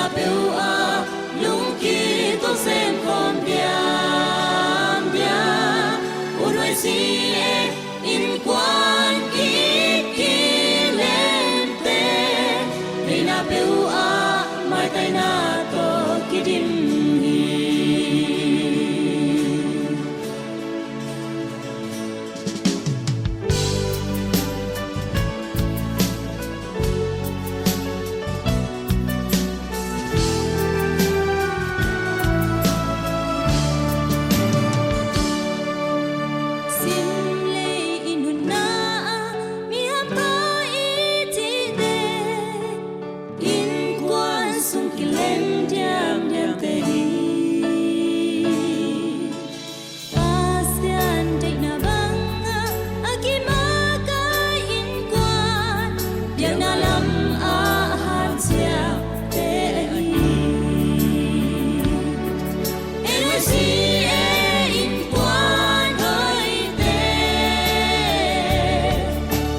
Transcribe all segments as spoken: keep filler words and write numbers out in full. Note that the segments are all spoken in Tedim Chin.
Peuh ah lungkituak sem khawm diamdiam, U Nuai C A innkuan it kilem te, neihna peuh ah maitaina tawh kidim hi. Sim lei i nunna ah mi hamtang i cihte, innkuan sung kilem diamdiam te hi. Pasian deihna bangah a kimakaih innkuan, biakna lamah hanciam te ahi hi. N Y C A innkuan hoihte,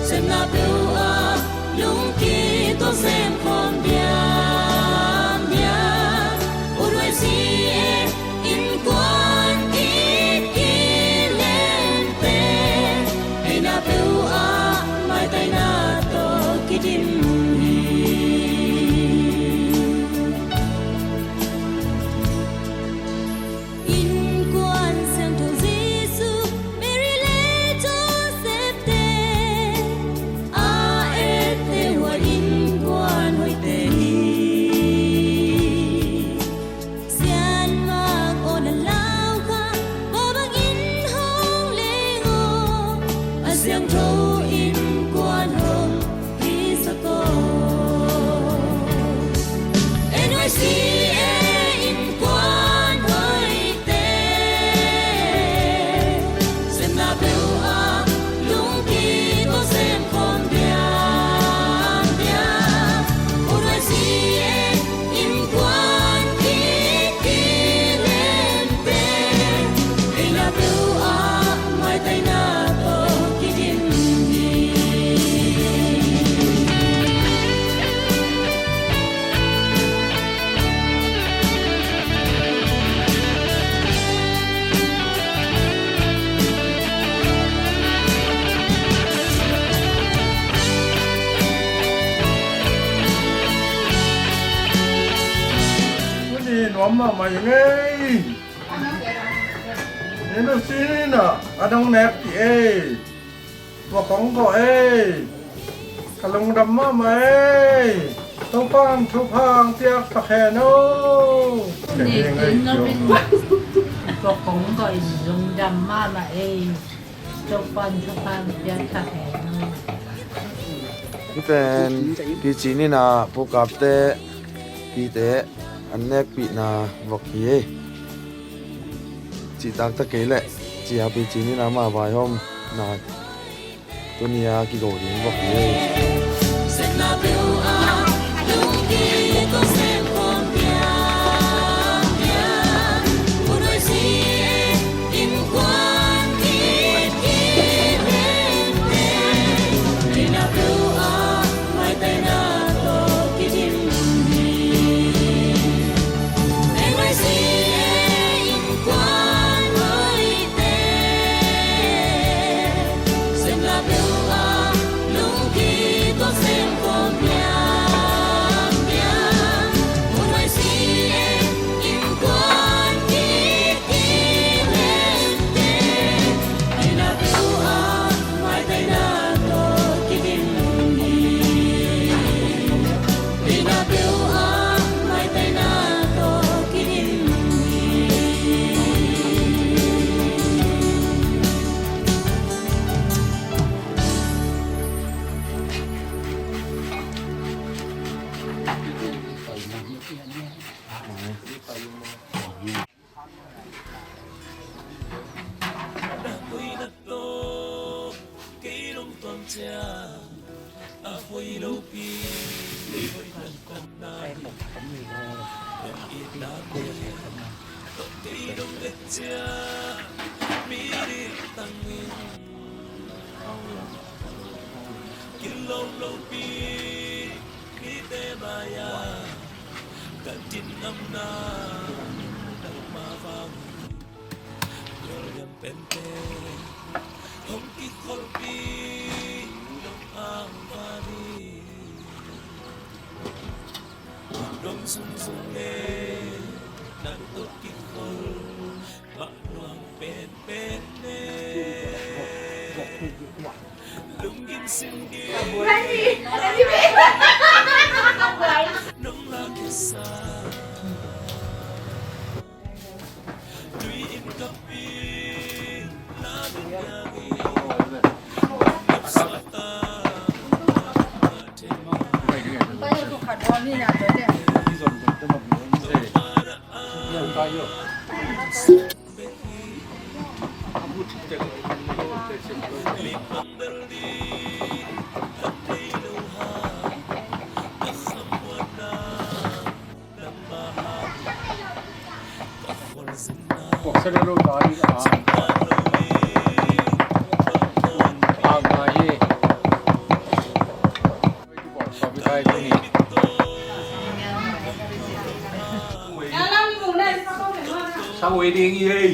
sepna peuh ah lungkituak sem khawm diamdiam, U Nuai C A innkuan it kilem te, neihna peuh ah maitaina tawh kidim hi. Innkuan siangtho Jesu, Mary le Joseph te, a ette hua innkuan hoihte hi. Sian Mak aw na lau kha, bang bangin hong leng aw, a siangtho innkuan hong hisak aw. N Y C A innkuan hoihte, sepna peuh ah lungkituak sem khawm diamdiam, U Nuai C A innkuan it kilem te, neihna peuh ah maitaina tawh kidim hi. Tuni nuam mahmah ing ei. Ni nu si ni na a dong nek ti ei. Tua kong ko ei. Ka lungdam mahmah ei. Topan thupha hong piak ta hen o. Nek ti ngam in. Tua kong ko in lungdam mahmah ei. Topan thupha hong piak ta hen o. Hih pen pici nina pukapte pite an nekpihna vok hi. Cihtak ta kei leh ciapi ci nina mah vaihawmna tuni a kigo ding vok hi. Ka din ngamna nangmah vang, mial lian pente hong kikholhpi nong angvan hi. Nuam zungzung le nang tawh kikhol mah nuam penpen le. Lunggim singgim nong lakhia sa. Sa wedding i ei.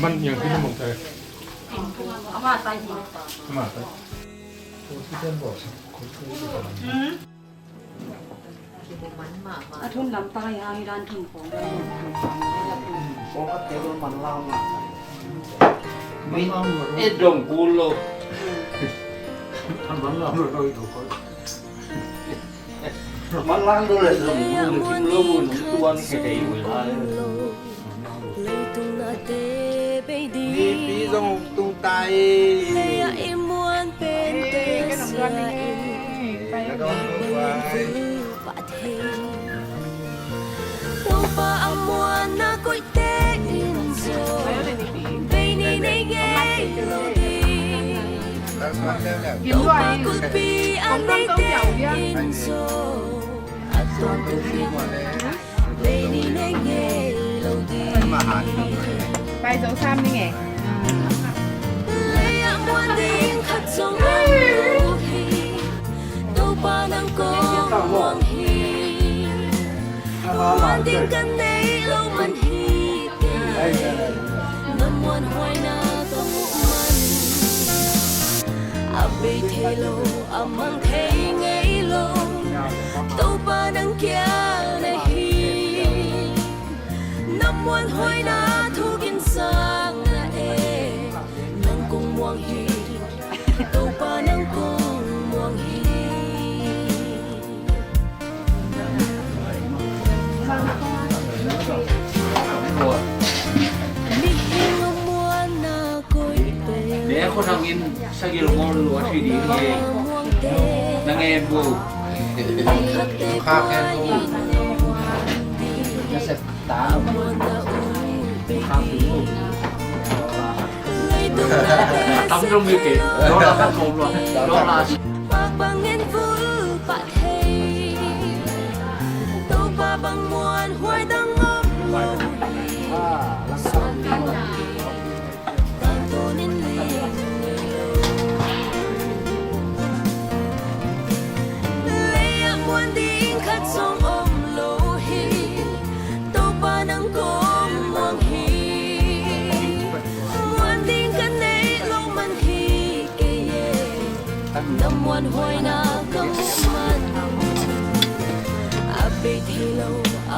Man yang kini mong tayo. Ama tayo. Hmm? A thun lam tai hang i dan thun khong. E dong kulo. Man lang do le dong kulo, kim lo mun tuan ke tei wei la. Leitung nate bei ding. Mipi zong tung ta e. Lei-ah i muan pente sia in. Topa a muanna koihte in zong bei ni nei ngei lo ding. Topa kulhpi a neite in zong a tawntung ding. Bei ni nei ngei lo ding. Pai zo sam ni ngei. Lei-ah muan ding khat zong om lo hi. Topa nang kong muang hi. Muan ding ka nei lo man hi. Na muanhuaina ka muh man. A bei thei lo, a mang thei ngei lo, Topa nang kiang na hi. Na muanhuaina thu ginsak na e, nang kong muang hi. Topa nang kong muang hi. Mihing a muanna koih pen. Leh khua thang in sagil ngol lua thei ding hi. Na ngen bo. Kha khen bo. Nasep ta. Kha khen bo. Tam dong mi ke. Dollar khat kawm lua. Dollar. Pakpang in vul pah thei. Topa bang muanhuai dang om lo hi. Suan kei bang kei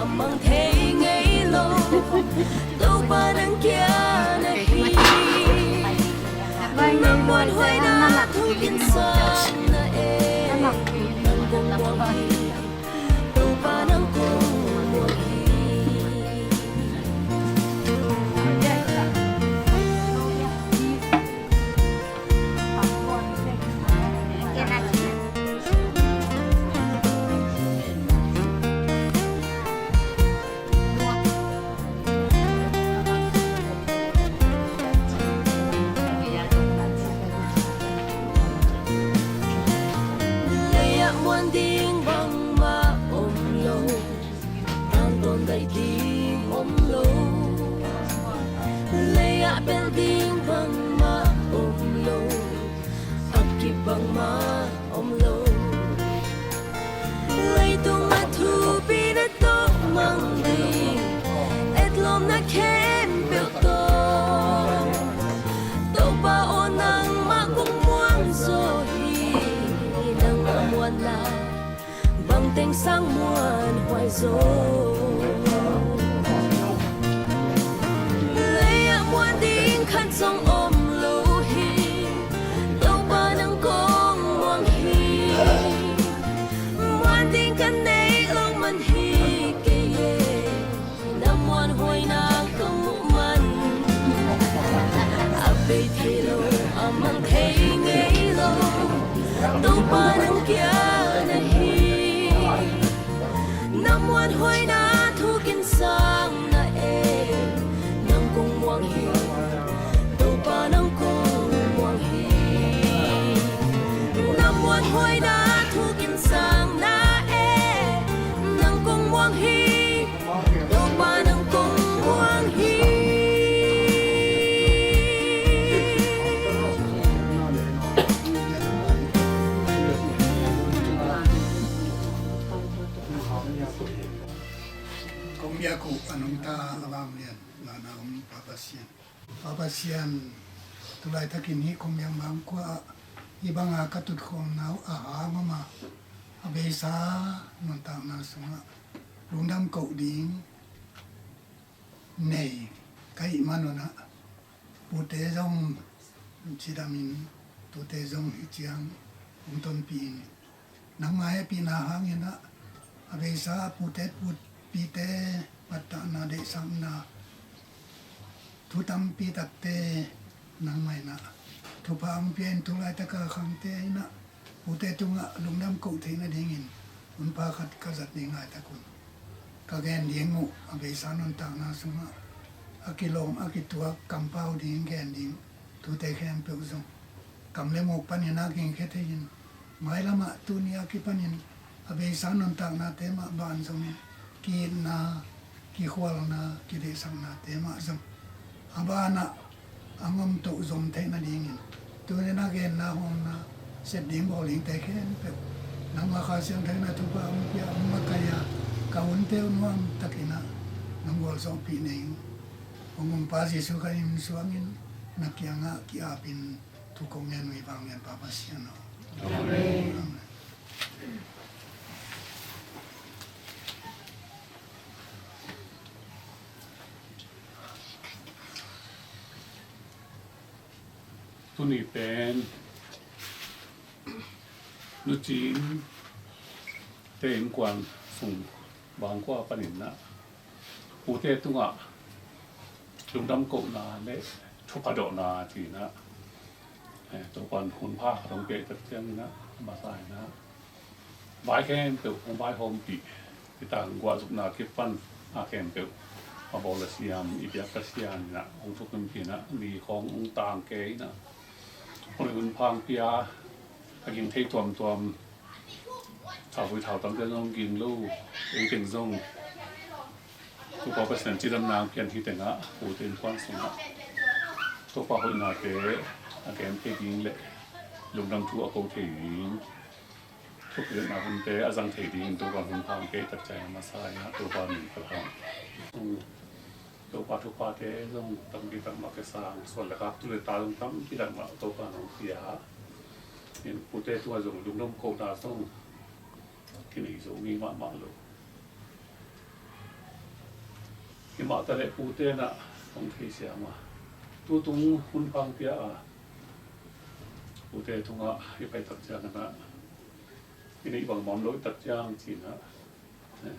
Mang thei ngei lo, Topa nang kia na hi. Na muanhuaina thu kinsang na e, nang kong muang hi. Topa nang kong muang hi. Lei-ah muan ding bangmah om lo, tangtawn daih ding om lo. Lei-ah bel ding bangmah om lo, a kip bangmah om lo. Leitung a thupi na tawh mang ding, etlawmna khempeuh tawh. Topa aw, nangmah kong muang zaw hi, nangmah muanna bang teng sang muanhuai zaw. Lei-ah muan ding khat zong om lo hi, Topa nang kong muang hi. Muan ding ka neih lo man hi kei e, na muanhuaina ka muh man. A bei thei lo, a mang thei ngei lo, Topa nang kia na hi. Na muanhuaina thu kinsang na e, nang kong muang hi. Topa nang kong muang hi. Na muanhuaina thu kinsang na e, nang kong muang hi. Topa nang kong muang hi. Kong biak uh a nungta a vang lian lana om Pa Pasian. Pa Pasian, tulaitakin hih kong biak mangkua ah hih banga ka tutkhawmna uh a hang om a, a beisa nuntakna sungah lungdam koh ding nei ka hih manun ah, pute zong cidamin, tute zong hih ciang hong tonpih in, nangma hehpihna hangin ah, a beisa pute pute, pite pattahna, deihsakna, thu tampi takte nangmah in ah thupha hong pia in, tulaitaka khangte in ah pute tungah lungdam koh theih nadingin hunpha khat ka zat ding laitak un, ka gen ding uh a beisa nuntakna sungah a kilawm a kituak kampau ding gen ding thute khempeuh zong kam le muk panin a gingkhia thei in, mailamah tuni a kipanin a beisa nuntaknate mah ban zongin ki-itna, kikhualna, kideihsaknate mah zong a banah a ngomtoh zom theih nadingin, tuni na genna hawmna sep ding bawl dingte khempeuh nangma Kha Siangtho in a thupha hong pia, hong makaih a, ka hunte uh nuamtakin ah nong gualzawhpih nei ung. Hong Kumpa Jesuh Khazih min suangin na kiangah ki-apin thu kong ngen uh hi, vanglianpa Pasian aw. Amen. Amen. Tuni pen Nu Cing te innkuan sung bangkua panin ah pute tungah lungdam kohna le thupha dawhna ci-in ah, eh, Topa'n hunpha khat hong piak tak ciangin ah, a masa in ah vai khempeuh hong vaihawmpih, i tangguah zukna kipan a khempeuh a bawl a siam, i biak Pasian in ah hong thukimpih in ah, ni khawng hong tang kei in ah, hong hunpha hong pia, a ging thei tuamtuam, thauvui thautamte zong ging lo, ei teng zong Topa Pasian cidamna hong pian hi tengah, pute innkuan sungah Topa hoihnate a gen thei ding le lungdam thu a ko thei ding, thupha dawhna hunte a zang thei dingin Topa hunpha hong piak tak ciangin a masa in ah Topa min phalhang. Topa thuphate zong tampi tak mah kisang, suan le khak, tu le ta zong tampi tak mah Topa hong pia. In pute tungah zong lungdam kohna zong kinei zo ngei mahmah lo. I mah ta leh pute in ah hong theisiam a, tutung hun pang pia a, pute tungah i pai tak ciangin ah i neih bang mawm lo i tak ciang ci-in ah, eh,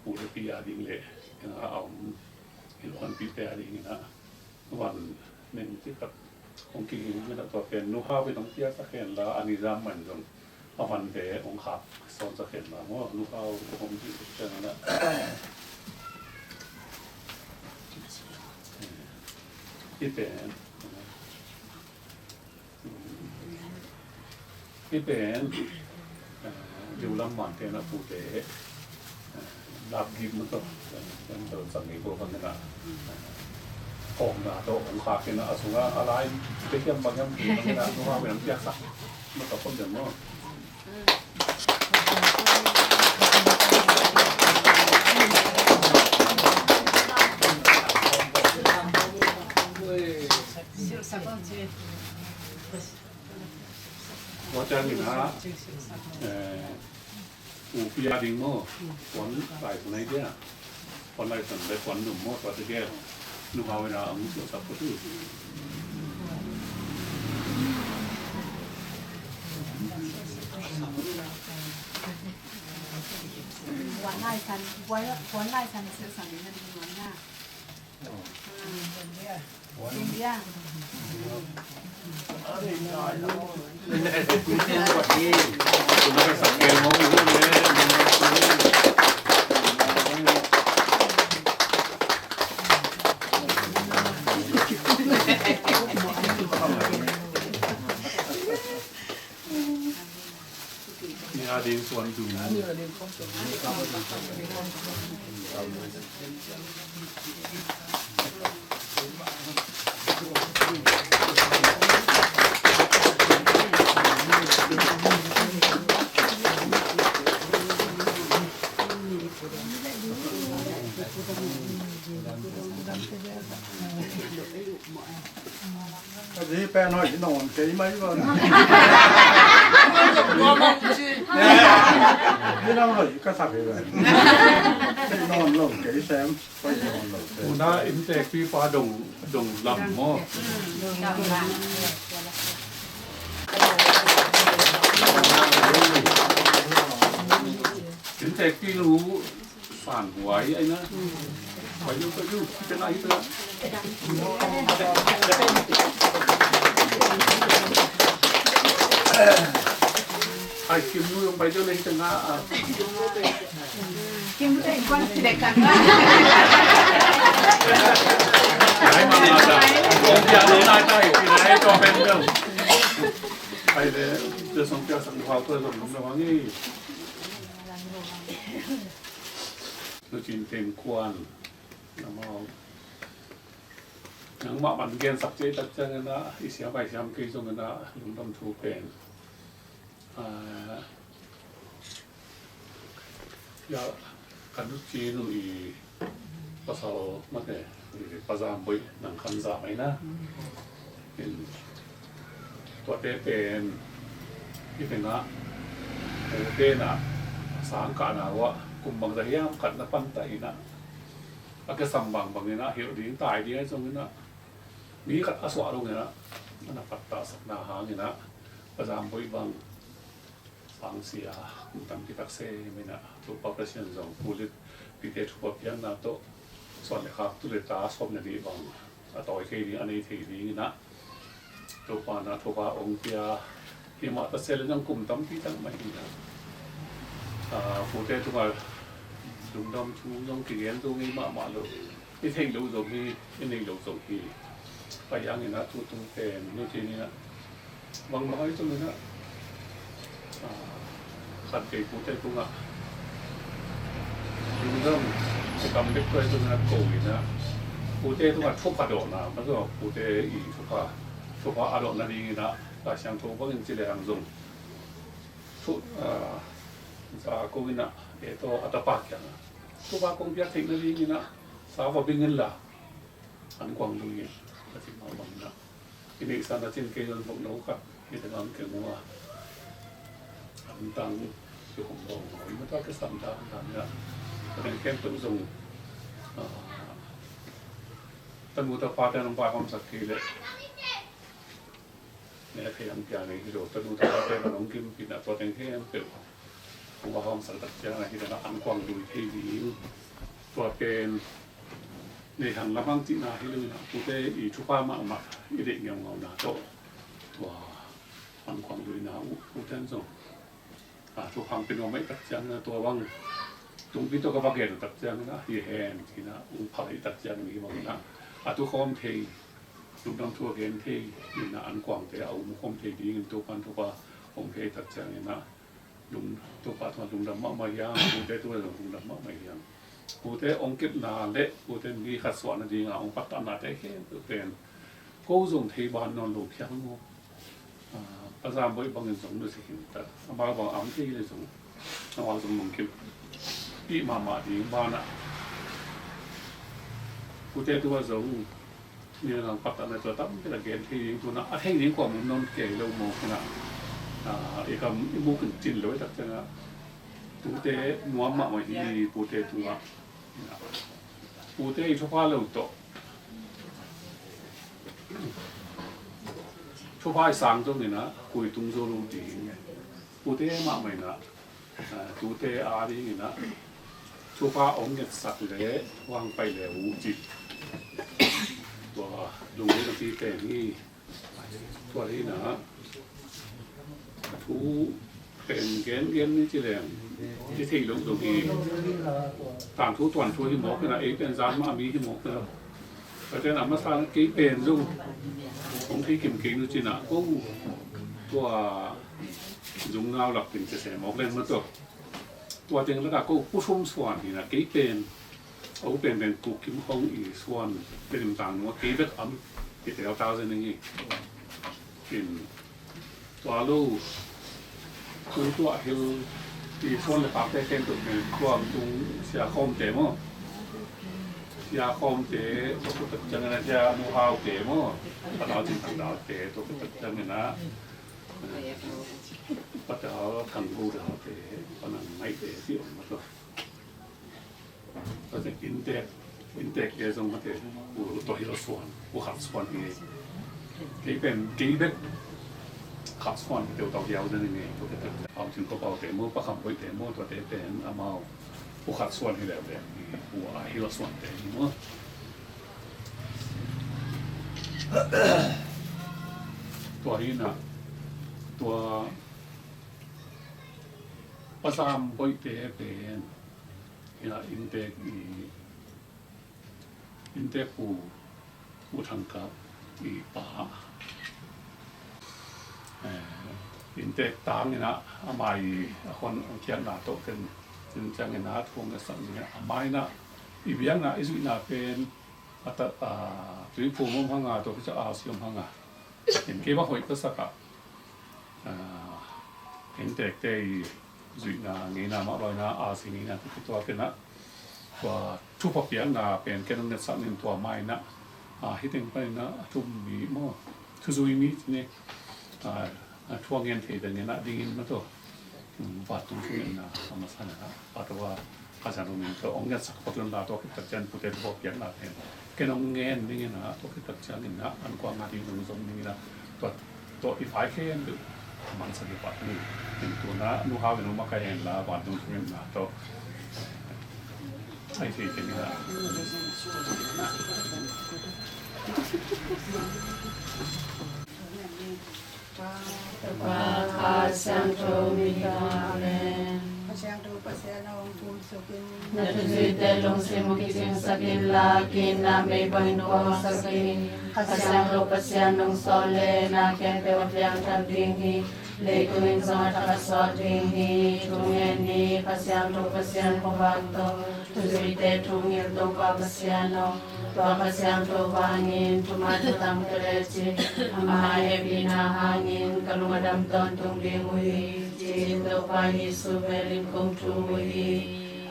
pu le pi a ding le, eh, a om, i luanpite a dingin ah van ning ci tak hong kiging in ah, tua pen Nu Hau in hong piaksak hen la, a nizam man zong a van te hong khak sawnsak hen la maw, Nu Hau hong ci tak ciangin ah, eh, i pen Hih pen, eh, Liulam Mante na pute, eh, lap gim mah tawh, eh, kan tawh sang ni ko kan na, eh, kawmna tawh hong khak in a sungah a lai te hiam bang hiam ti bang in a, Nu Hau in hong piaksak mah tawh pom diam maw. Tua ciangin ah, eh, u pi a ding maw, puan lai san ai dia, puan lai san le puan num maw, tua tegel Nu Hau in a hong suahsak ko tu. Puan lai san, puan lai san suahsak ni na ding nuam na. Ni a ding suan tu. Ka zi pen hoih nawn kei mai bang. Zi nang hoih ka sak hi bang. Hoih nawn lo kei sem. Hoih nawn lo kei. Tuna inntekpi pa dong, dong lam maw. Inntekpi nu San huai ai na. Huai lu, huai lu, kita na ita. Ai, Kim nu yang pai jauh na ita na, ah. Kim nu yang kuan tidak kan. Ai, mana ada. Kong dia na ita, kita itu pendel. Ai, dia, dia song pia sang huai tu, song dum na wangi. Nu Cin Teng Kuan, amau nangmah man gensak ciai tak ciangin ah, i siam ai siam kei zongin ah, lungdam thu pen. Ah, ya, ka Nu Cin uh i pasal mate, i Pa Zam Boih nang khan zam ai na. In, tuate pen i tengah, pute in ah sang kahna uh ah kum bangzah hiam khat na pantah in ah, a kisam bangbang in ah hilh ding tai ding ahi zongin ah, mi khat a suah dongin ah, a na pattahsakna hangin ah, Pa Zam Boih bang sang sia kum tampi tak sem in ah, Topa Pasian zong pulit pite thupha piakna tawh suan le khak tu le ta sawm le nih bang a tawi thei ding, a nei thei dingin ah, Topa in ah thupha hong pia. Hi mah ta se le zong kum tampi tak mah hi in ah, ah, pute tungah lungdam thu zong kigen zo ngei mahmah lo. I theih loh zong hi, i neih loh zong hi. Pai hangin ah tutung pen Nu Cin in ah bangbang ahi zongin ah, ah, khat vei pute tungah lungdam, i kam bek tua ahi zongin ah ko in ah, pute tungah thupha dawhna, mah zong pute i thupha, thupha a dawh nadingin ah, Lai Siangtho bangin ci le hang zong thu, ah, za ko in ah, e tawh a tapa kiangah thupha kong piak theih nadingin ah, sa va bing inla, an kuang dungin a ci mah bangin ah, i neihsa na cin kei zong bok no khat hi te bang keng uh a, an tang i hum bawng a, i mata kisam ta an ta ni ah, Tua teng khempeuh zong, ah, tanu tapate nong vaihawmsak kei leh, ne thei ang pia ngei hi lo, tanu tapate nong kimpih na tua teng khempeuh hong vaihawmsak tak ciangin ah hih teng ah ankuang lui thei ding. Tua pen nei hang lam hang cihna hi lo in ah, tute i thupha mahmah i deih ngeungeuna tawh tua ankuang luina uh, tuten zong a, thupha hong pia nuam ahih tak ciangin ah tua bang tungpi tawh ka va gen uh tak ciangin ah hi hen ci-in ah hong phal ahih tak ciangin hi bangin ah a tukhawm thei, lungdam thu a gen thei in ah ankuangte a um khawm thei dingin Topa'n thupha hong pia ahih tak ciangin ah lung, Topa tungah lungdam mahmah hi hang, pute tungah zong lungdam mahmah hi hang. Pute hong kepna le pute mi khat suah nadinga hong pattahna te khempeuh pen ko zong thei ban nawn lo phial maw? Ah, Pa Zam Bawi bangin zong nusia khin ta. Amau bang a om thei le zong, amau zong nong kimpih mahmah ding banah, pute tungah zong ni nang pattahna tua tampi tak gen thei ding, tu-in ah a thei ding kuamah om nawn kei lo maw, khin ah, ah, i kam i muk in cin lo ahih tak ciangin ah, pute nuam mahmah hi, pute tungah. Pute i thupha lo tawh, thupha i sang zongin ah koi tung zo lo ding. Pute mahmah in ah, ah, tute a dingin ah thupha hong ngetsak le hong pai le uh ci, tua lungdam ci pen hi. Tua hi in ah thu pen gen gen ni ci leng, ci thei lo zong hi. Tangthu tuanthu hi mawk in ah, ei pen zan mah mi hi mawk in ah. Tua ciangin a masa kei pen zong hong thei kim kei nu ci-in ah, ko tua zungnau lak ding ci se mawk leng mah tawh, tua teng lakah ko Pu Thum Suan hi in ah, kei pen a u penpen Pu Kim Hong i suan, Tedim tang nung a kei bek a om, i tel tau zen ing hi. In tua lo, tu tua hil i suan le pakte khempeuh pen tua tung Sia Khawmte maw? Sia Khawmte, tua khit tak ciangin ah Sia Nu Haute maw? Pa Dal Cin Thang Dalte, tua khit tak ciangin ah Pa Dal Thang Go Dalte, Pa Nang Ngaihte ci om mah tawh. Tua teng inntek, inntekte zong mate, Pu Tohil Suan, Pu Khat Suan hi. Kei pen, kei bek Khat Suan hi teu tau hiau zen ing e, tua te pen. Au Cin Ko Paute maw, Pa Kham Boite maw, tuate pen amau Pu Khat Suan hi leh leh, Pu A Hil Suante hi maw. Tua hi in ah, tua Pa Zam Boite pen, hi in ah inntek i, inntek Pu, Pu Thang Kap i pa. Eh, inntek tang in ah ama i a hon hong khiatna tawh ken, ken ciangin ah thu hong ngetsak ding ah, ama in ah i biakna i zuihna pen a ta, a, Tuiphum om hang a, tua khit ciang R C om hang a. In kei bang hoih ka sak ah, ah, inntekte i zuihna ngeina mah lawina, R C ngeina te kituak in ah, tua thupha piakna pen ken hong ngetsak ning, tua mah in ah, ah, hih teng panin ah a thu um mi maw, thuzui mi ci ni, ah, a thu a ngen thei teng in ah dingin mah tawh. Vantung thungetna a masa in ah, Pa Topa, Kha Siangtho min tawh hong ngetsak pah un la, tua khit tak ciang pute thupha piakna pen ken hong ngen ding in ah, tua khit tak ciangin ah ankuang a ding zong zong ding in ah, tua, tua i vai khempeuh mansak i pah ni. In tu-in ah Nu Hau in hong makaih hen la, vantung thungetna tawh a hi thei kei ni la. Topa, Kha Siangtho min tawh, amen. Kha Siangtho Pasian aw, hong pulsuk in. Na thuzuite lungsim uh kicingsak in la, ki-itna mei bangin kuangsak in. Kha Siangtho Pasian nong sawt leh na khempeuh a piangthak ding hi. Leitung in zong a thak a sawt ding hi. Thu ngen ni, Kha Siangtho Pasian khuavak tawh. Thuzuite thungil Topa Pasian aw, tua Kha Siangtho vangin thuman thuthang ka lecin, ama hehpihna hangin ka lung a dam tawntung ding uh hi, ci-in Topa Jesu velin kong thum uh hi.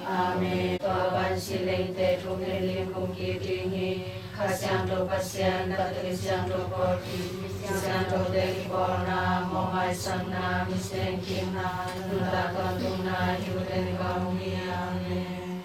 Amen. Tua ban silengte thungil in kong kik ding hi. Kha Siangtho Pasian, taktak i siangtho pawl, i siangthote kipawlna, mawhmaisakna, misi teng kikna, nuntak tawntungna, hi uh teng i bang uh hi. Amen.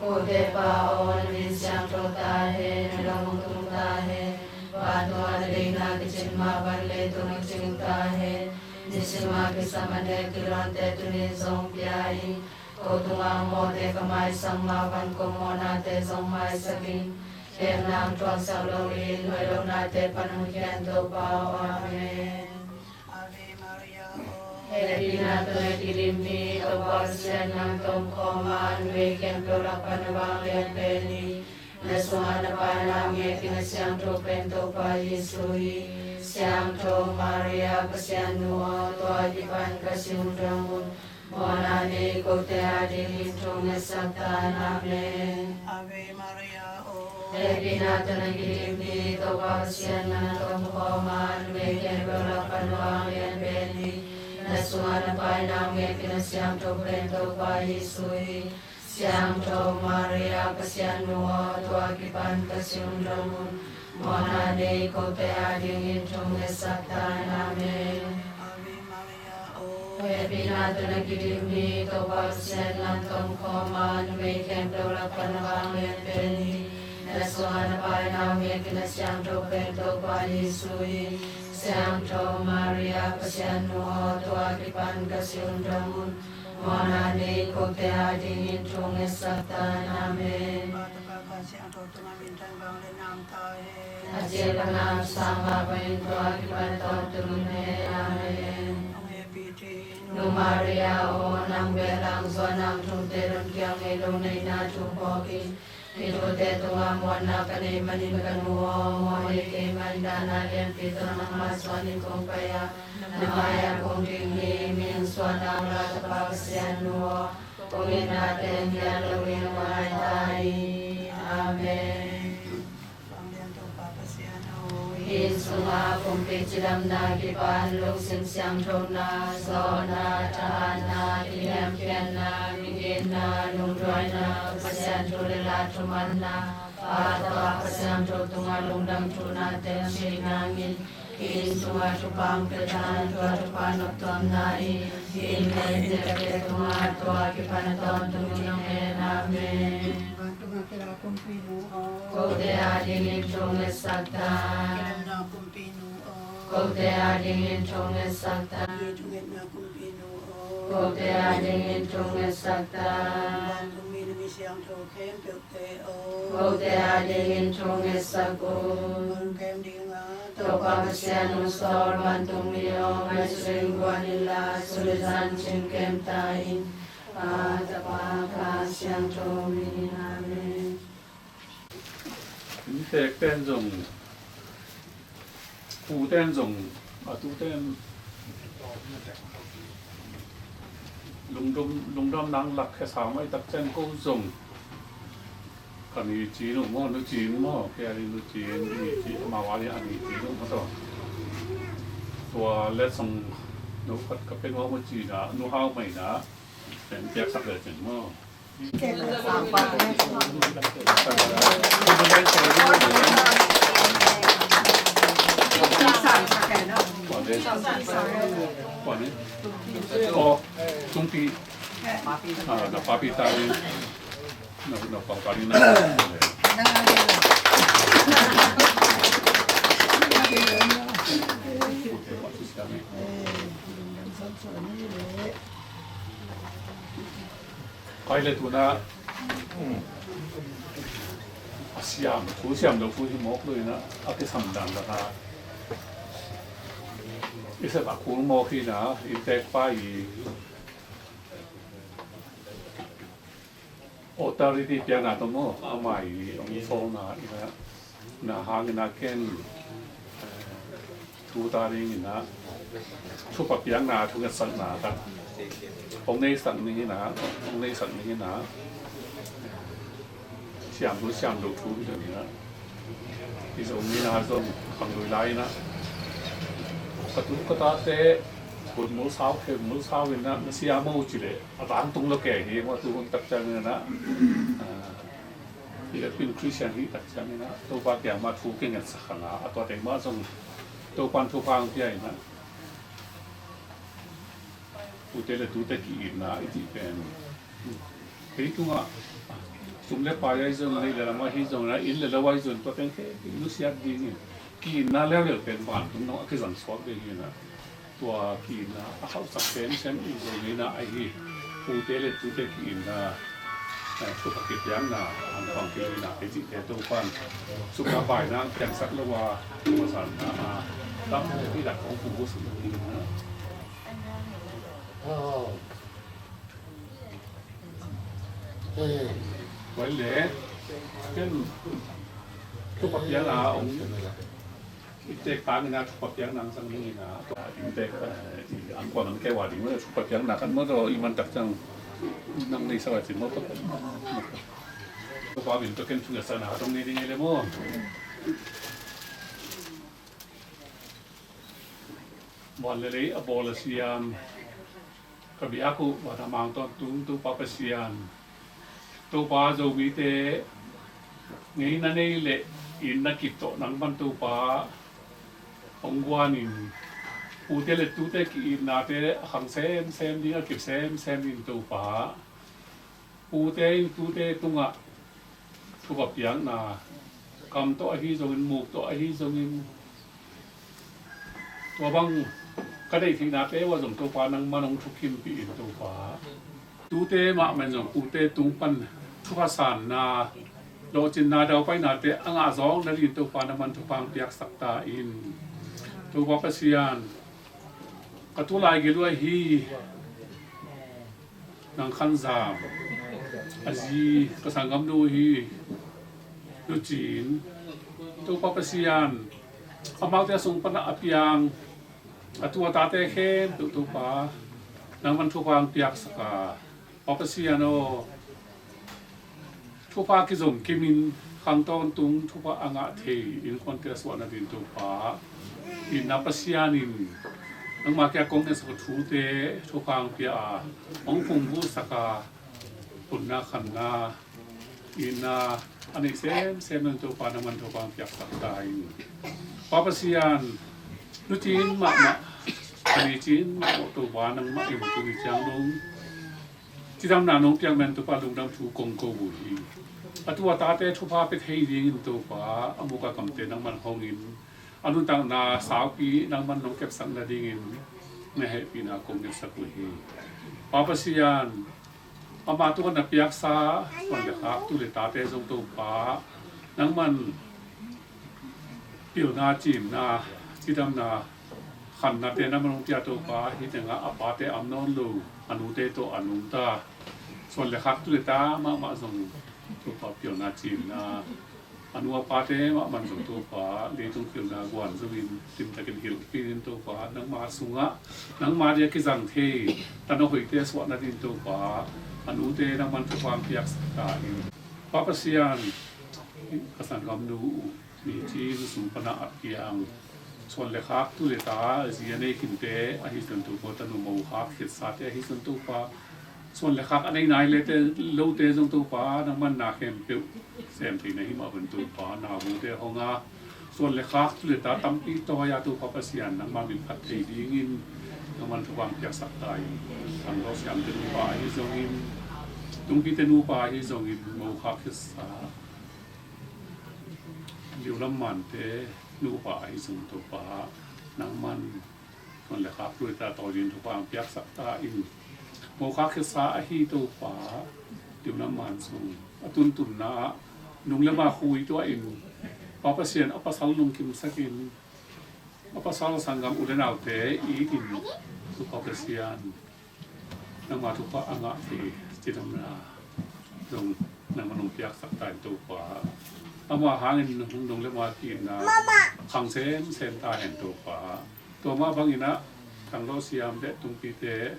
Kote Pa aw, na min siangtho ta hen, na dong hong tung ta hen, vantung ah na deihna kicin mah bang leitungah kicing ta hen. Nisim a kisam a nek kilawnte tuni zong pia in. Ko tungah mawhte ka maisak mah bang ko mawhnate zong maisak in. Kem nang thuaksak loin hoih lohnate pan hong khia in, Topa aw. Amen. Hehpihna tawh na kidim hi, Topa Pasian nang tawh om khawm a, numei khempeuh lak pan na vanglian pen hi. Na sungah na paina hong ngei a siangtho pen Topa Jesu hi. Siangtho Maria Pasian nu aw, tua kipan ka si hun dong un, mawhna nei kote adingin thungetsak ta in. Amen. Ave Maria. Hehpihna tawh na kidim hi, Topa Pasian nang tawh om khawm a, numei khempeuh lak pan na vanglian pen hi. Na sungah na paina hong ngei a siangtho pen Topa Jesu hi. Siangtho Maria Pasian nu aw, tua kipan ka si hun dong un, mawhna nei kote adingin thungetsak ta in. Amen. Ave Maria. Hehpihna tawh na kidim hi, Topa Pasian nang tawh om khawm a, numei khempeuh lak pan na vanglian pen hi. Na sungah na paina hong ngei a siangtho pen Topa Jesu hi. Siangtho Maria Pasian nu aw, tua kipan ka si hun dong un, mawhna nei kote adingin thungetsak ta in. Amen. A cil a ngam sang mah bangin tua kipan tawntung in. Amen. Nu Maria aw, nang beh lang zuan nang thute lungkiang ngei lo neihna thu phawk in. Hih thute tungah muanna ka neih manin ka nu aw, mawh nei kei mah in dahna lianpi tawh nangmah suan in kong pai a, na mai-ah kong ding hi. Min suan a la Tapa Pasian nu aw, kong itna teng hial loin hong ngai ta in. Amen. Hih inn sungah kumpi cidamna kipan lungsim siangthona, zawhna, thahatna, kiniamkhiatna, migitna, lungduaina, Pasian thu le la thumanna, Pa, Tapa, Kha Siangtho tungah lungdam thunate hong sik nangin, hih inn sungah thupha hong pia ta in. Tua thupha noptuamna in hih inn le innte tungah tua kipan a tawntung in hong en. Amen. Vantung a kila kumpi nu aw, kote adingin thungetsak ta in. Kidemna kumpi nu aw, kote adingin thungetsak ta in. Thungetna kumpi nu aw, kote adingin thungetsak ta in. Vantung mi le mi siangtho khempeuh kote adingin thungetsak un. Topa Pasian hong sawl vantung mi aw, ngaihsut in guan inla, sum le zan cingkem ta in. Pa, Tapa, Kha Siangtho min. Amen. Inntek ten zong, pu ten zong, a tu ten lungdam, lungdam nang lak khesa mai tak ciang ko zong. Ka ni ci nu maw, nu ci nu maw, kei a ni nu ci, ni ci, amau a ni a ni ci nu maw taw. Tua letsong no khat ka pia nuam uh ci na, nu hau mai na, pen piaksak le cin maw. Oh, Tumpi. Ah, na papi ta ni. Na, na pau ta ni na. Kai le tuna, a siam, thu siam lo thu hi mawk lo ina, a kisam dan laka. I sep a kul mawk ina, i tek pa i authority piakna tawh maw, amah i hong sawlna ina, na hang ina ken, eh, thu ta ding ina, thupha piakna, thu ngetsakna ta. Hong neisak ning ina, hong neisak ning ina, siam thu, siam lo thu ina. I zong ina zong, khang lui lai ina. Ka tu ka tate, kut mul sau, khe mul sau ina, na siam mawk ci le. A tangtung lo kei hi, mawh tu hun tak ciangin a, ah, i a pin Christian hi tak ciangin a, Topa kiang mah thu kingaksak hang a, a tua teng mah zong Topan thupha hong pia in a, ute le tute ki-itna i cih pen. Kei tungah, Sum le pai ahi zong, neih le lam ahi zong, inn le lo ahi zong, tua teng khempeuh i nusiat dingin ki-itna leuleu pen vantung dong a kizang suak ve hi na. Tua ki-itna a hausak semsem i zong hi na ahi. Pute le tute ki-itna, eh, thupha kipiakna, an pang ki-itna te cihte Topa'n sum le paina piangsak lo a, thupha sanna a, tam i dak kong pu sum ding hi na. Tua hi leh ken thupha piakna ong i tek tangin a, thupha piakna ong sang dingin a, tua i tek, eh, i angkuang an keu a ding maw, thupha piakna kan maw, tua i man tak ciang nang nei sak a cin maw, tua pa min tua ken thungetsak na ka tong nei ding hi leh maw. Muan le lei a bawl a siam, ka biak uh van a mang tawntung Topa Pasian, Topa Zomite ngeina nei le itna kip tawh nang pan Topa hong guanin, pute le tute ki-itnate a khang semsem ding, a kip semsem ding Topa. Pute in tute tungah thupha piakna, kam tawh ahi zongin, muk tawh ahi zongin, tua bang ka deih theihnate uh ah zong Topa nangman hong thukimpih in Topa. Tute mahmah in zong pute tung pan thupha sanna, lawhcinna, daupainate a ngah zawk nadingin Topa nangman thupha hong piaksak ta in. Topa Pasian, ka tu lai gil uh ahi Nang Khan Zam, a zi ka sanggamnu hi Nu Cin, Topa Pasian, amaute a sung pan a piang a tu a tate khempeuh Topa nangman thupha hong piaksak a, Pa Pasian aw, thupha kizom kimin khang tawntung thupha a ngah thei innkuante a suah nading Topa, itna Pasian in nangma kiang kong ngetsak thute thupha hong pia a, hong phungvuhsak a, phunna khanna itna a neih semsem nading Topa nangman thupha hong piaksak ta in. Pa Pasian, Nu Cin mahmah, a ni Cin mahmah Topa nangmah in tuni ciang dong cidamna nong piak man Topa lungdam thu kong ko uh hi. A tu a tate thupha pia thei dingin Topa a muk a kamte nangman hongin, a nuntakna saupi nangman nong kepsak nadingin na hehpihna kong ngetsak uh hi. Pa Pasian, ama tungah na piaksa suan le khak tu le tate zong Topa nangman pilna, cimna, cidamna, khannate nangman hong pia Topa, hih tengah a pate a om nawn lo a nute tawh a nungta suan le khak tu le ta mahmah zong Topa pilna, cimna, a nu a pate mahmah zong Topa leitung pilna guan zongin limtakin hilhpih in Topa, nangma sungah nangma dia kizang thei tana hoihte suah nading Topa, a nute nangman thupha hong piaksak ta in. Pa Pasian, ka sanggamnu uh ni Cin sung pana a piang suan le khak tu le ta, zi a nei khinte ahi zong Topa, tanu mo khak khitsate ahi zong Topa, suan le khak a nei nai le te lote zong Topa nangman na khempeuh sem thei na hi mah bang Topa, na bute hong a suan le khak tu le ta tampi tawi a Topa Pasian nangma min phat thei dingin nangman thupha hong piaksak ta in. Thang Lawh Siam te nupa ahi zongin, Tungpi te nupa ahi zongin, mo khak khitsa Liu Lam Man te nupa ahi zong Topa nangman suan le khak tu le ta tawi dingin thupha hong piaksak ta in. Mo khak khitsa ahi Topa Liu Lam Man zong a tuntunna ah nung le ma khui tuah in, Pa Pasian, a pasal lungkimsak in, a pasal sanggam u le naute it in, Topa Pasian, nangma thupha a ngah thei cidamna zong nangman hong piaksak ta in Topa. Ama hangin nung le ma ki-itna khang semsem ta hen Topa. Tua mah bangin ah Thang Lawh Siam le Tungpi te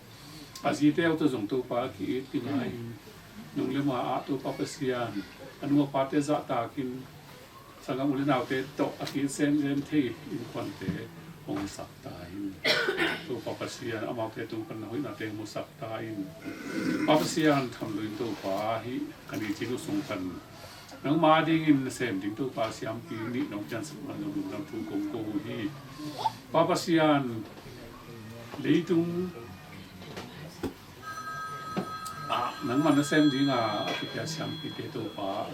a zite uh tawh zong Topa ki-it kina in, nung le ma ah Topa Pasian, a nu a pate zahtakin sanggam u le naute tawh a ki-it semsem thei innkuante hong sak ta in. Topa Pasian, amaute tung pan na hoihna teng mu sak ta in. Pa Pasian, tham lo in Topa, hih ka ni Cin uh sung pan nangma dingin na sem ding Topa siampi nih nong piansak man zong lungdam thu kong ko uh hi. Pa Pasian, leitung ah Nangmah nasem dinga a kipia siampite Topa,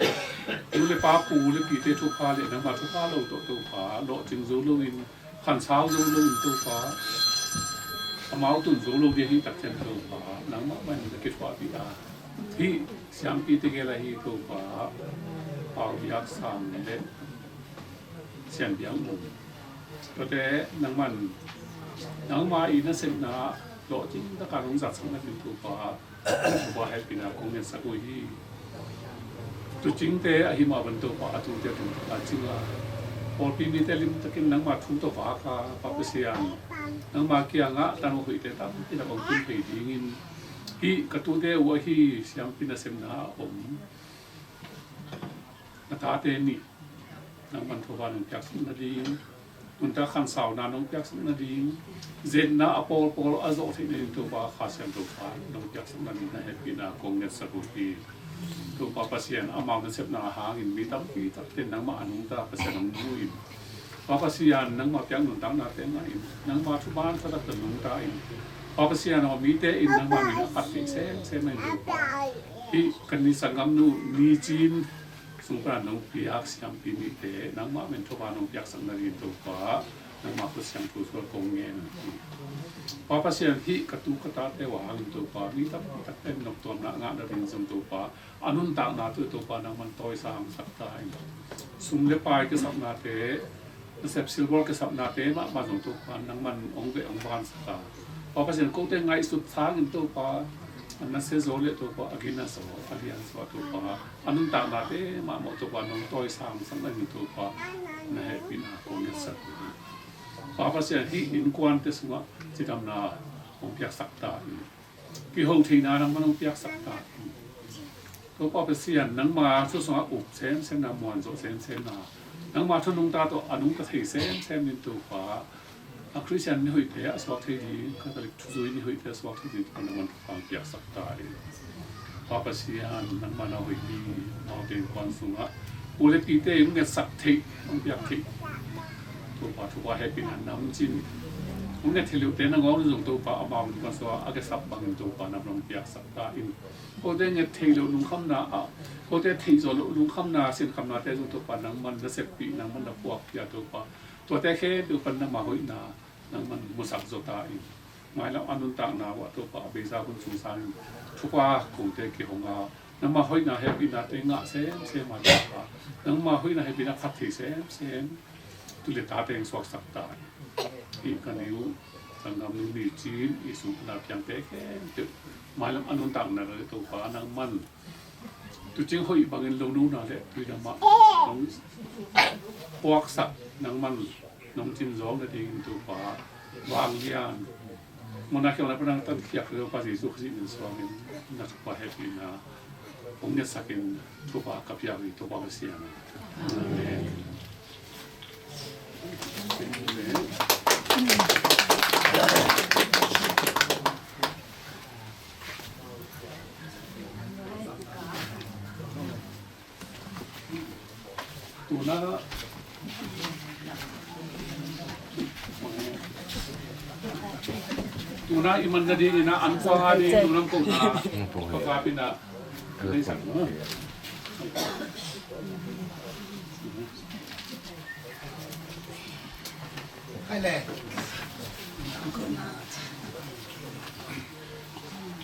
nu le pa, pu le pite thupha le nangmah thupha lo tawh Topa, lawhcing zo loin, khansau zo loin Topa, amau tun zo lo ding hi takciang Topa, nangmah mah in na kithuahpih a, hih siampite gel ahi Topa, Pau Biak Sang le Sian Biak Mung, tuate nangman nangma i nasepna lawhcing taka nong zatsak nading Topa, Topa hehpihna kong ngetsak uh hi. Tuucingte ahi mah bang Topa, a tute tungtaka cinga, pawlpi mite limtakin nangma thu tawh vaka, Pa Pasian, nangma kiangah tang hoihte tampi tak hong tun thei dingin, hih ka tute uh ahi siampi nasepna a om na tate nih nangman thupha nong piaksak nading, nuntak khansauna nong piaksak nading, zetna a pawlpawl a zawh theih nading Topa, Kha Siangtho Topa nong piaksak nading na hehpihna kong ngetsak uh hi. Topa Pasian, amau nasepna hangin mi tampi takte nangmah a nungta Pasian hong mu in, Pa Pasian, nangmah piak nuntaknate ngah in, nangmah thupha tawh nungta in, Pa Pasian aw, mite in nangmah min a phat theih semsem in Topa, hih kan ni sanggamnu Ni Cin sung pana nong piak siampi nihte nangmah min thupha nong piaksak nading Topa, nangmah khut siangtho sual kong ngen hi. Pa Pasian, hih ka tu ka tate uh a hangin Topa, mi tampi takte in noptuamna ngah nading zong Topa, a nuntakna tawh Topa nangman tawisangsak ta in. Sum le pai kisapnate, nasep silbawl kisapnate mahmah zong Topa nangman hong veh hong vansak a, Pa Pasian, kote ngaihsut sangin Topa, a nasia zaw le Topa, a gina zaw, a lian zaw Topa, a nuntaknate mahmah Topa nong tawisangsak nading Topa, na hehpihna kong ngetsak uh hi. Pa Pasian, hih innkuante sungah cidamna hong piaksak ta in. Kiho theihna nangman hong piaksak ta in. Topa Pasian, nangma thu sungah up semsemna, muanzawh semsemna, nangma thu nungta tawh a nungta thei semsem in Topa, a Khristian ni hoihte a suak thei ding, Catholic thuzui ni hoihte a suak thei ding Topa, nangman thupha hong piaksak ta in. Pa Pasian, nangma na hoih hi, amaute innkuan sungah pu le pite in hong ngetsak theih, hong piak theih Topa, thupha hehpihna namcin, hong nget theih lote nangawn zong Topa, amau innkuan sungah a kiasap bangin Topa, nangman hong piaksak ta in. Kote nget theih loh lungkhamna ah, kote theih zawh loh lungkhamna, sinkhamnate zong Topa, nangman na seppih, nangman na puakpih a Topa, tuate khempeuh pan nangma hoihna nangman musak zaw ta in. Mailam a nuntakna uh ah Topa, a beisa hun sung sangin thupha kote kihong a, nangma hoihna hehpihnate ngah semsem a Topa, nangma hoihna hehpihna phat thei semsem tu le tate in suaksak ta in. Hih ka ni uh sanggamnu Ni Cin i sung a na piangte khempeuh mailam a nuntakna le Topa, nangman tuucing hoih bangin lo nuna le tuidam ah nong puaksak, nangman nong cin zawng nadingin Topa, vanglian, mawhna khialhna pan a tatkhiat Topa Jesuh Khazih min suangin na thupha hehpihna hong ngetsak in thupha ka piak hi Topa Pasian. Amen. Tuna, tuna i man nading in a, an kua nga ding, tuna ko na, ko ka pina. Hai le.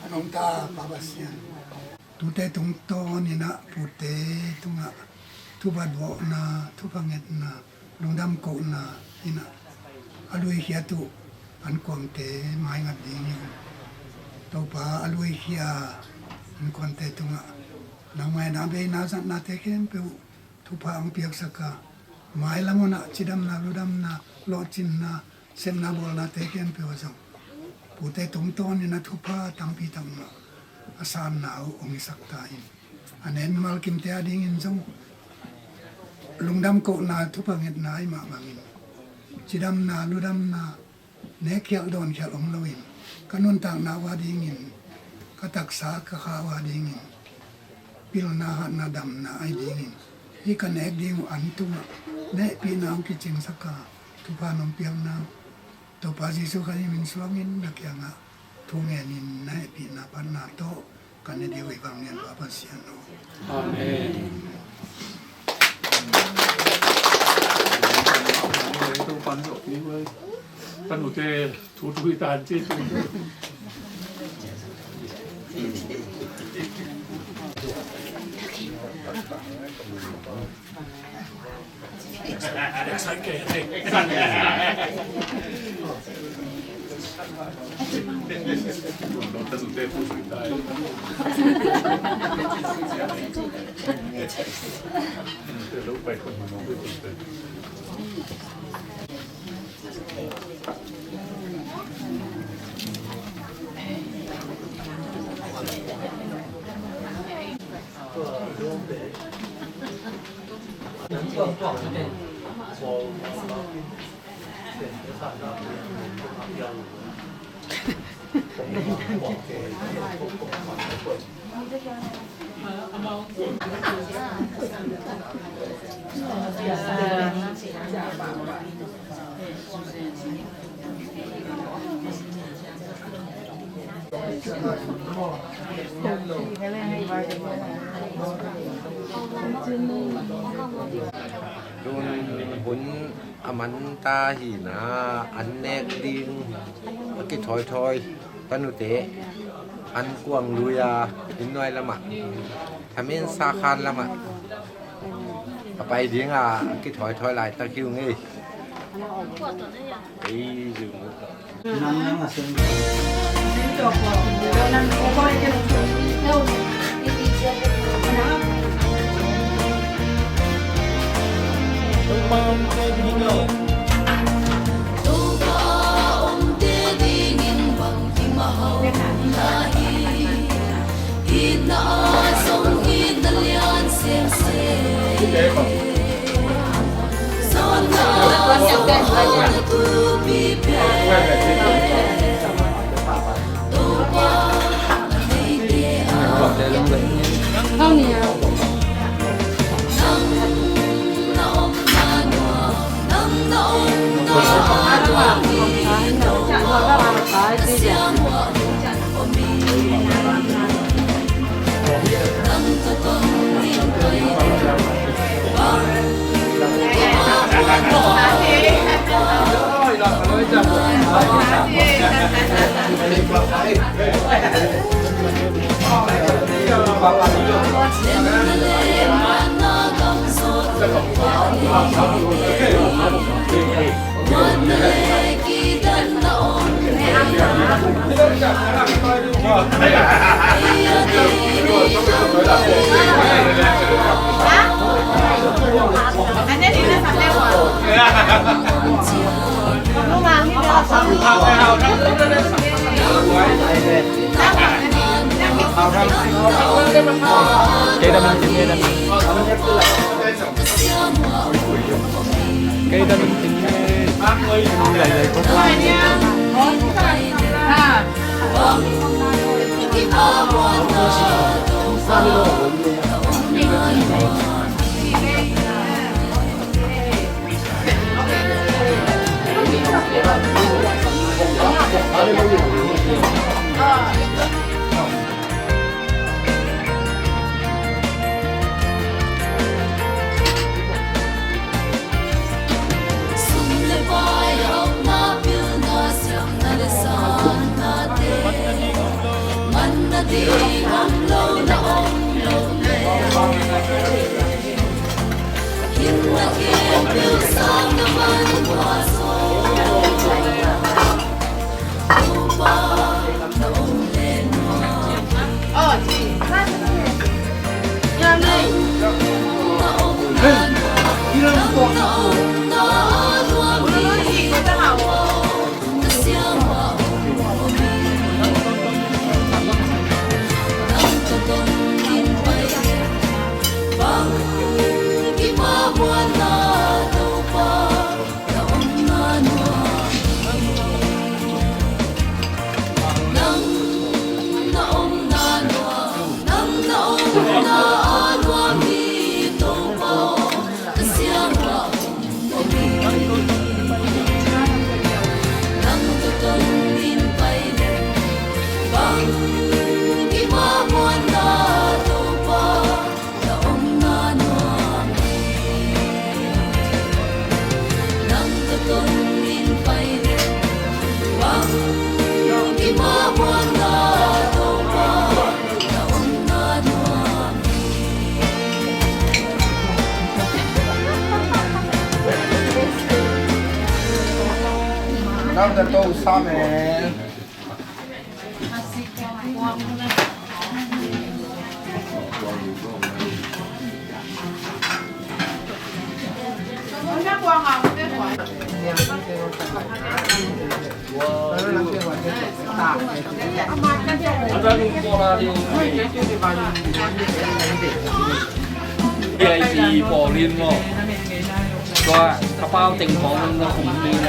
Anong ta, Papa Sian. Tute tungtawn in a pute tungah thupha duahna, thupha ngetna, lungdam kohna in a, a luikhiat uh ankuangte maingat ding hi. Topa, a luikhia ankuangte tungah nangmah in a beina zatnate khempeuh thupha hong piaksak a, mailam hun ah cidamna, ludamna, lawhcinna, sepna bawlnate khempeuh ah zong pute tungtawn in a thupha tampi tak mah a sanna uh hong hisak ta in. A nek mimal kimte adingin zong lungdam kohna, thupha ngetna ahih mah bangin cidamna, ludamna, nekkhialh dawnkhialh om loin ka nuntakna uh adingin, ka taksa ka kha uh adingin pilna, hatna, damna ahi dingin hih ka nek ding uh an tungah na hehpihna hong kicingsak a, thupha nong piakna Topa Jesuh Khazih min suangin na kiangah thu ngenin na hehpihna phatna tawh Kan ne dih uh i bang nian ba Pasian uh. Amen. Topan zawh ni uh. Kan ute thu thu hi tan ci. Tun hun a man ta hi na, an nek ding a kithawithawi tanute an kuang lui a, inn nuai lamah, thamen sakhan lamah a pai ding a, a kithawithawi laitak hi ung ei. Ei zung. Kei dam in, kei dam in. Kei dam in, kei dam in. Come the toast, come in. V I P 播輪喎，哇，佢包正房都紅啲啦。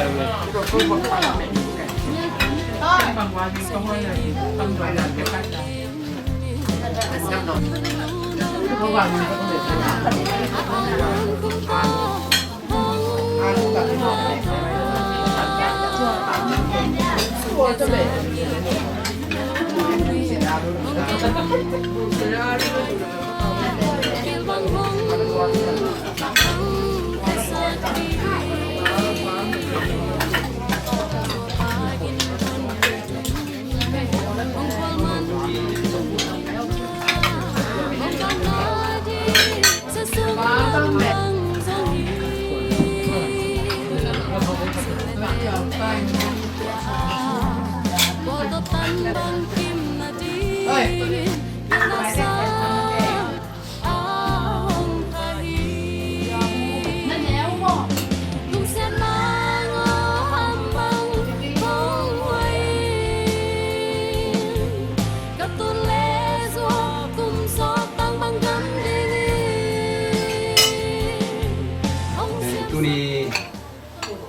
Tuni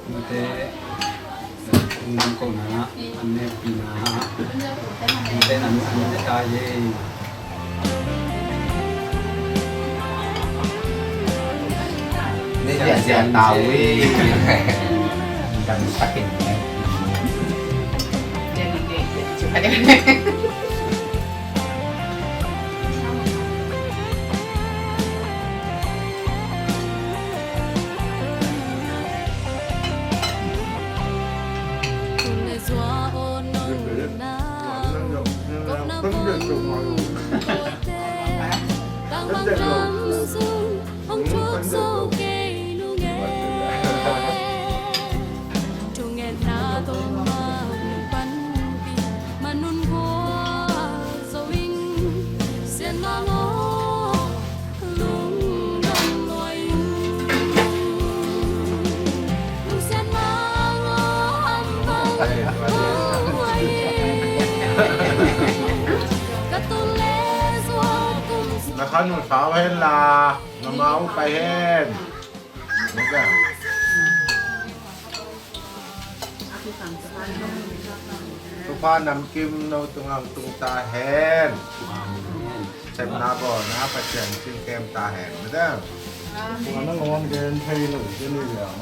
nute, nute ko na, an ne pi na, nute na, an ne ta ye. Ni dia dia tawi. Kan sakin. Na khan uh sau hen la, na mau pai hen. Thupha namkim no tungah tung ta hen. Sepna bawlna Pasian sin kem ta hen. Madam. Ana ngon gen thei lo, gen ni liang.